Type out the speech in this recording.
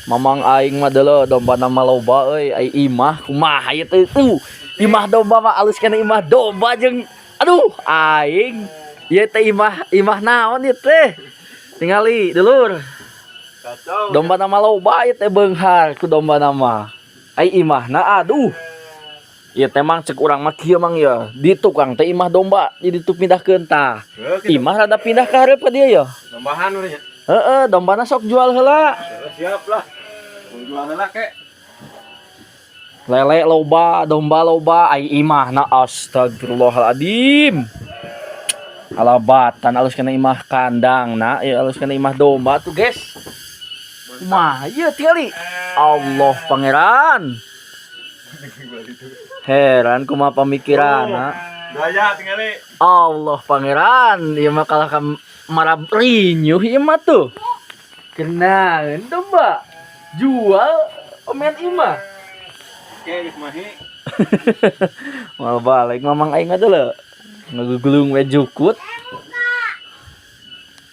Mamang aing mah deuleu dombana mah loba euy, ai imah kumaha ieu teh tuh. Imah domba mah alus keneh, imah domba jeung aduh aing. Ieu teh imah imah naon ieu teh? Tingali, dulur. Kacau. Dombana mah loba ieu teh, beunghar ku dombana mah. Ai imahna, aduh. Ieu teh, Mang, cek urang mah kieu, Mang, ya. Di tukang teh imah domba di ditu pindahkeun tah. Imah rada pindah ka hareup ka dieu ya. Nambahan udah nya. Heeh, dombana sok jual heula. Siap lah. Mau jual heula kek. Lele loba, domba loba, ai imahna, astagfirullahaladzim. Alabatan alus keneh imah kandang na, ya alus keneh imah domba tuh, guys. Kumaha ieu, tingali. Allah Pangeran. Heran kumaha pamikiranna. Gaya tingali. Allah Pangeran, ieu mah kalah ka marab rinyuh ieu mah tuh. Kenaeun domba. Jual omen imah. Oke, geus mahi. Mal balik mamang aing adalah ngagugulung we jukut.